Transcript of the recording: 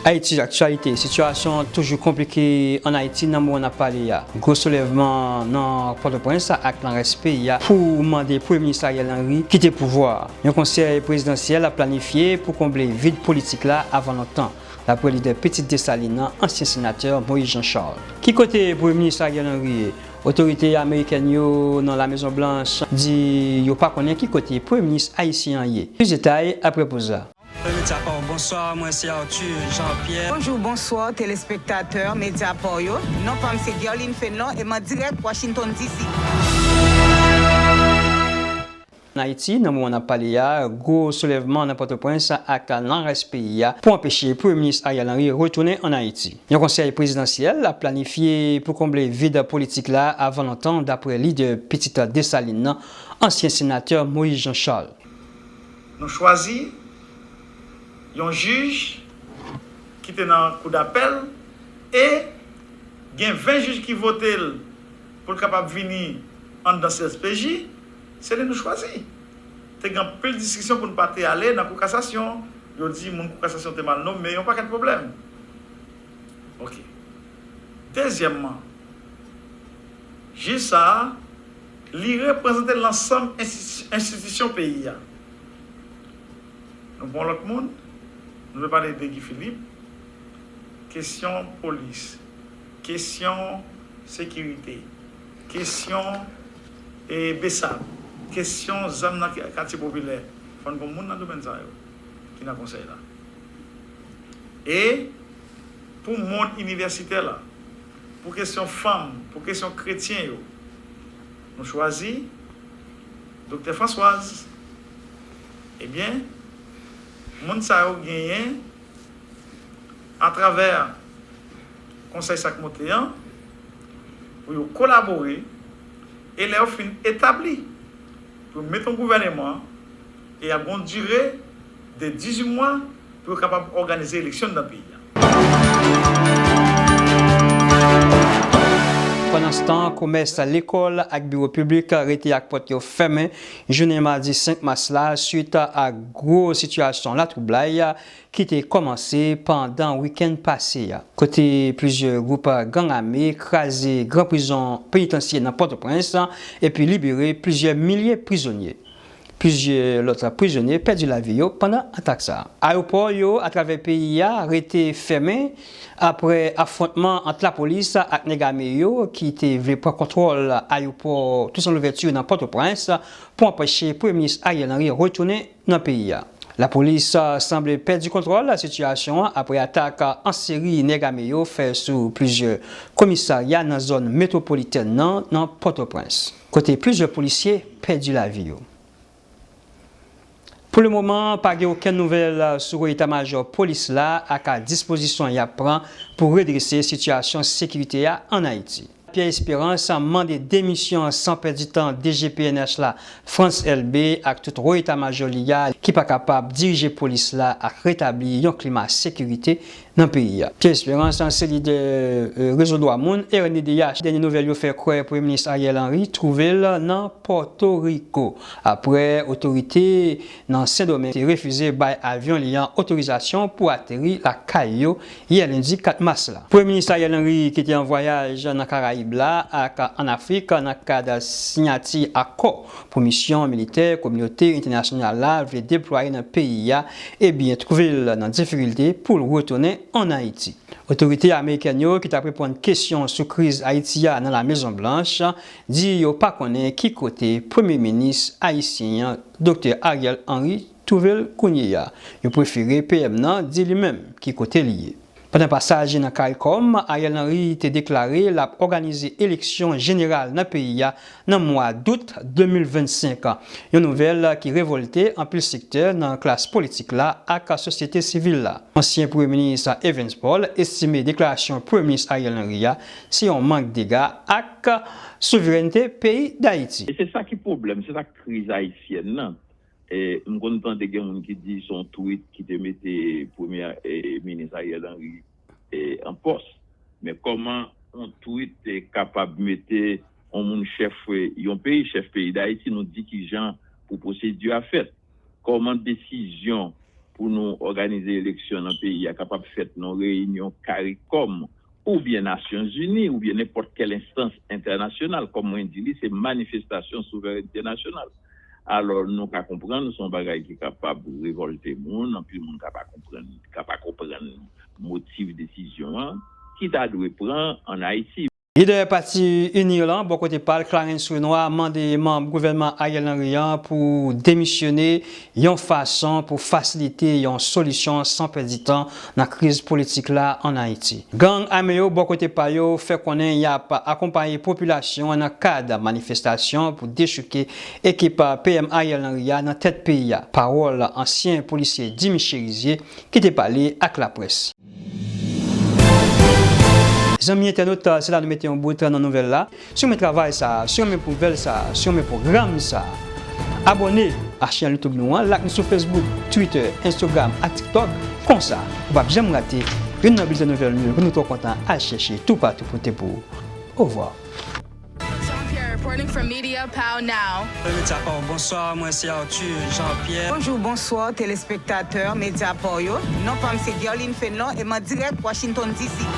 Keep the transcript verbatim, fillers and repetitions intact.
Ayiti Aktyalite, sitiyasyon toujou konplike ann Ayiti nan moman n ap pale a. Gwo soulèvman nan Pòtoprens ak nan rès peyi a pou mande Premye Minis Ariel Henry kite pouvwa a. Yon konsèy prezidansyèl ap planifye pou konble vid politik la avan lontan, dapre lidè Pitit Desalin nan, ansyen senatè Moïse Jean Charles. Ki kote Premye Minis Ariel Henry ye? Otorite amerikèn yo nan La Mezon Blanch di yo pa konnen ki kote Premye Minis ayisyen an ye. Plis detay apre poz la. Medya pa w, bonswa, mwen se Arthur Jean Pierre. Bonjou, bonswa, telespektatè Medya pa w yo. Non pa m se Guerline Fenlon e m an dirèk Washington D C. Ann Ayiti, nan moman n ap pale a, gwo soulèvman nan Pòtoprens ak nan rès peyi a pou anpeche Premye Minis Ariel Henry retounen ann Ayiti. Yon konsèy prezidansyèl ap planifye pou konble vid politik la avan lontan, dapre lidè Pitit Desalin nan, ansyen senatè Moïse Jean Charles. Nou chwazi yon jij ki te nan koudapèl e gen ven jij ki vote l pou l kapab vini anndan C S P J, se li nou chwazi. Te gen anpil diskisyon pou n pa te ale nan kou kasasyon, yo di moun kou kasasyon te mal nonmen, yon pakèt pwoblèm. Ok. Dezyèmman, jij sa a, li reprezante lansanm enstiti- enstitisyon peyi a. Nou pran lòt moun, nou vle pale de Guy Philippe, kesyon polis, kesyon sekirite, kesyon e, Besap, kesyon zam nan katye popilè, fò n gen moun nan domèn sa yo ki nan konsèy la. E pou mond inivèsitè la, pou kesyon fanm, pou kesyon kretyen yo, nou chwazi Doktè Françoise. Ebyen, moun sa yo genyen atravè konsèy sa k monte an pou yo kolabore e lè yo fin etabli pou yo mete yon gouvèneman e y ap gen yon dire de dizuit mwa pou yo kapab òganize eleksyon nan peyi a. Pandanstan, komès, lekòl ak biwo piblik rete ak pòt yo fèmen jounen madi senk mas la, swit a gwo sitiyasyon latwoublay ki te kòmanse pandan wikenn pase a, kote plizyè gwoup gang ame kraze gran prizon penitansye nan Pòtoprens epi libere plizyè milye prizonye. Plizyè lòt prizonye pèdi lavi yo pandan atak sa a. Ayewopò yo atravè peyi a rete fèmen apre afwontman ant lapolis ak nèg ame yo ki te vle pran kontwòl ayewopò Toussaint Louverture nan Pòtoprens pou anpeche Premye Minis Ariel Henry retounen nan peyi a. Lapolis sanble pèdi kontwòl sitiyasyon an apre atak an seri nèg ame yo fè sou plizyè komisarya nan zòn metwopolitèn nan, nan Pòtoprens, kote plizyè polisye pèdi lavi yo. Pou lemoman, pa gen okenn nouvèl sou wo eta majò polis la ak dispozisyon y ap pran pou redrese sitiyasyon sekirite a ann Ayiti. Pierre Espérance mande demisyon san pèdi tan D G P N H la, Frantz Elbé, ak tout wo eta majò li a ki pa kapab dirije polis la ak retabli yon klima sekirite nan peyi a. Pierre Espérance se lidè, e, Rezo Dwa Moun, R N D D H. Dènye nouvèl yo fè kwè Premye Minis Ariel Henry twouve l nan Pòtoriko, apre otorite nan Sendomeng te refize bay avyon li an otorizasyon pou ateri lakay yo yè lendi kat mas la. Premye Minis Ariel Henry, ki te an vwayaj nan Karayib la ak ann Afrik nan kad siyati akò pou misyon militè kominote entènasyonal la vle deplwaye nan peyi a, ebyen, twouve l nan difikilte pou l retounen ann Ayiti. Otorite amerikèn yo, ki t ap reponn kesyon sou kriz Ayiti a nan La Mezon Blanch, di yo pa konnen ki kote Premye Minis ayisyen an, Doktè Ariel Henry, twouve l kounye a. Yo prefere P M nan di li menm ki kote li ye. Pandan pasaj li nan CARICOM, Ariel Henry te deklare l ap òganize eleksyon jeneral nan peyi a nan mwa dout de mil vennsenk, yon nouvèl ki revòlte anpil sektè nan klas politik la ak sosyete sivil la. Ansyen Premye Minis Evans Paul estime deklarasyon Premye Minis Ariel Henry a se yon mank dega ak souverènte peyi Dayiti. E se sa ki pwoblèm, se sa k kriz ayisyèn nan. E, m konn tande gen moun ki di se yon tweet ki te mete Premye, e, Minis Ariel Henry, e, an pòs. Men kòman yon tweet, e, kapab mete yon moun chèf, e, yon peyi, chèf peyi Dayiti, nou di kijan pou pwosedi a fèt? Kòman desizyon pou nou òganize eleksyon nan peyi a kapab fèt nan reyinyon CARICOM oubyen Nasyonzini oubyen nenpòt kèl enstans entènasyonal. Kòm mwen di li, se manifestasyon souverènte nasyonal. Alò, nou ka konprann se yon bagay ki kapab revòlte moun, anpil moun ka pa konprann, ka pa konprann motiv desizyon an, ki ta dwe pran ann Ayiti. Lidè pati UNIR lan, bò kote pa l, Clarens Renois, mande manm gouvènman Ariel Henry an pou demisyone yon fason pou fasilite yon solisyon san pèdi tan nan kriz politik la ann Ayiti. Gang ame yo, bò kote pa yo, fè konnen y ap akonpaye popilasyon an nan kad manifestasyon pou dechouke ekip P M Ariel Henry a nan tèt peyi a. Pawòl ansyen polisye Dimy Chérizier ki te pale ak laprès. Zanmi entènot, se la nou mete yon bout nan nouvèl la. Si w renmen travay sa, si w renmen nouvèl sa, si w renmen pwogram sa, abòne a chanèl YouTube nou an, like nou sou Facebook, Twitter, Instagram ak TikTok. Konsa, ou p ap janm rate youn nan bilten nouvèl nou yo ke nou twò kontan al chèche toupatou pote pou ou. Ovwa. Jean-Pierre reporting from Media Pow Now. Media Pow, bonswa, mwen se Arthur Jean-Pierre. Bonjou, bonswa, telespektatè Media Pow yo. Non pa m se Guerline Fenlon e m an dirèk Washington D C.